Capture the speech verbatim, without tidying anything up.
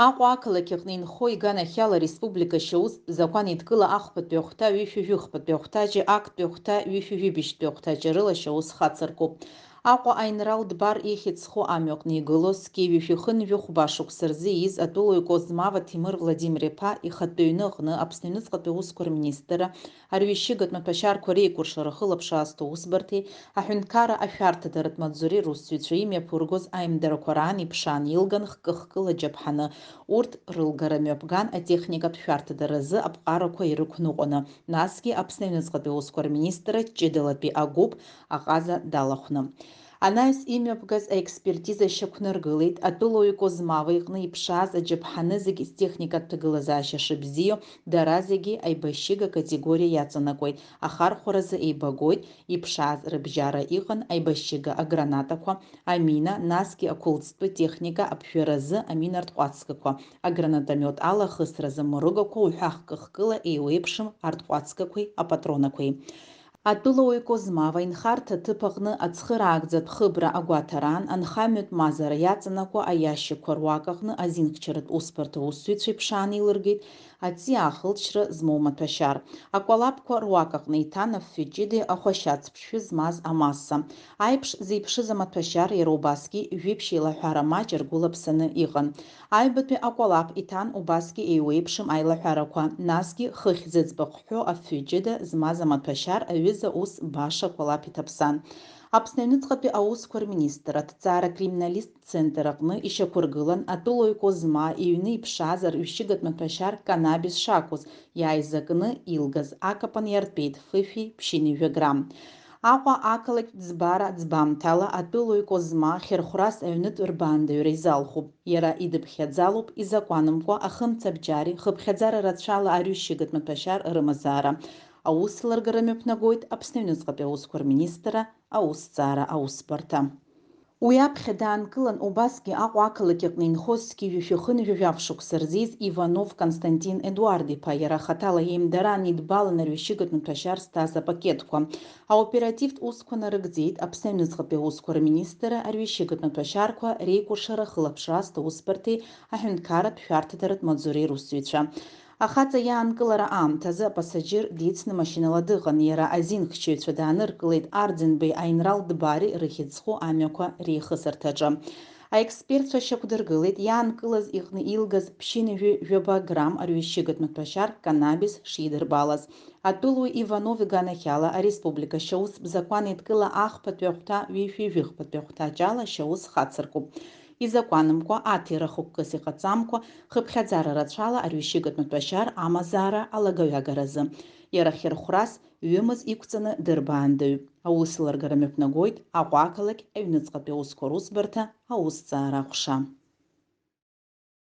Аҟәа ақалақь аҟны инхо иганахьала ареспублика шьаус закәан еидкыла ахԥатәи ахәҭа, ҩышәи жәыхԥатәи ахәҭаҷи, актәи ахәҭа, ҩышәи жәибжьтәи ахәҭаҷи рыла шьаус хацыркуп. Аҟәа аинрал Дбар ихьӡ зху амҩаҟны игылоу зқьи ҩышәи хынҩажәи хәба шықәса рзы ииз атәылауаҩ Козмава Ҭемыр Владимир-иԥа ихатә ҩны аҟны Аԥсны аҩныҵҟатәи аусқәа рминистрра, арҩашьыгатә маҭәашьарқәа реикәыршара ахылаԥшра азҭо аусбарҭеи аҳәынҭқарра ашәарҭадаратә маҵзуреи русзуҩцәа имҩаԥургоз аимдарақәа раан иԥшаан илган хкы-хкыла аџьаԥҳаны. Урҭ рылгара мҩаԥган атехникатә шәарҭадаразы аԥҟарақәа ирықәныҟәаны, насгьы Аԥсны аҩныҵҟатәи аусқәа рминистрра ҷыдалатәи агәыԥ аҟаза далахәны. Анаҩс имҩаԥгаз аекспертиза шьақәнаргылеит, атәылауаҩ Козмава иҟны иԥшааз аџьаԥҳаны зегь зтехникатә ҭагылазаашьа шыбзиоу, дара зегьы аибашьыга категориа иаҵанакуеит, ахархәаразы еибагоит, иԥшааз рыбжьара иҟан аибашьыга агранатақәа, амина, насгьы ақәылҵтәы техника аԥжәаразы аминартә ҟәацгақәа, агранатомиот ала ахысразы мрыгақәа уҳәа хкы-хкыла еиуеиԥшым арҭҟәацгақәеи апатронақәеи. Атәылауаҩ Козмава инхарҭа аҭыԥ аҟны ацхыраагӡатә хыбра агәаҭараан анхамҩатә мазара иаҵанакуа аиашьақәа руак аҟны азинхьчаратә усбарҭа аусзуҩцәа иԥшаан еилыргеит аҵиаа ахылҵшьра змоу маҭәашьар. Акәалаԥқәа руак аҟны иҭан афҩы ҷыдеи ахәашьац ԥшшәы змаз амасса. Аиԥш зеиԥшыз амаҭәашьар иара убасгьы жәиԥшь еилаҳәара маҷ ргәылаԥсаны иҟан. Аҩбатәи акәалаԥ иҭан убасгьы еиуеиԥшым аилаҳәарақәа, насгьы хыхь зыӡбахә ҳәо афҩы ҷыда змаз амаҭәашьар аҩыза ус баша акәалаԥ иҭаԥсан. Аԥсны аҩныҵҟатәи аусқәа рминистр аҭҵаара криминалисттә центр аҟны ишьақәыргылан атәылауаҩ Козма иҩны иԥшааз арҩашьыгатә маҭәашьар канабис шакәыз иааизакны илгаз акапан иартәеит фышәи ԥшьынҩажәи грамм. Аҟәа ақалақь ӡбара ӡбамҭала атәылауаҩ Козма хьырхәрас аҩнытә рбаандаҩра изалхуп. Иара идыԥхьаӡалоуп изакәанымкәа ахымцабџьари хыԥхьаӡара рацәала арҩашьыгатә маҭәашьар рымазаара. Аус лыргара мҩаԥнагоит Аԥсны аҩныҵҟатәи аусқәа рминистрра аусҭҵаара аусбарҭа. Уи аԥхьа даанкылан убасгьы Аҟәа ақалақь аҟны инхоз зқьи жәшәи хынҩажәи жәаф шықәса рзы ииз Иванов Константин Едуард-иԥа, иара хаҭала иеимдараан идбалан арҩашьыгатә маҭәашьар зҭаз апакетқәа. Аоперативтә усқәа нарыгӡеит Аԥсны аҩныҵҟатәи аусқәа рминистрра арҩашьыгатә маҭәашьарқәа реикәыршара ахылаԥшра азҭо аусбарҭеи аҳәынҭқарратә шәарҭадаратә маҵзуреи русзуҩцәа. Ахаҵа иаанкылара аамҭазы апасаџьыр дицны машьынала дыҟан, иара азинхьчаҩцәа дааныркылеит Арӡынбеи аинрал Дбари рыхьӡ зху амҩақәа реихысырҭаҿы. Аекспертцәа шьақәдыргылеит иаанкылаз иҟны илгаз ԥшьынҩажәи жәаба грамм арҩашьыгатә маҭәашьар канабис шидырбалаз. Атәылауаҩ Иванов иганахьала ареспублика шьаус закәан еидкыла ахԥатәи ахәҭа ҩышәи жәыхԥатәи ахәҭаҷ ала шьаус хацыркуп. Изакәанымкәа, аҭира хықәкыс иҟаҵамкәа, хыԥхьаӡара рацәала арҩашьыгатә маҭәашьар амазаара алагаҩагаразы. Иара хьырхәрас ҩымыз иқәҵаны дырбаандаҩ. Аус лыргара мҩаԥнагоит Аҟәа ақалақь аҩныҵҟатәи аусқәа русбарҭа аусҭҵаара аҟәша.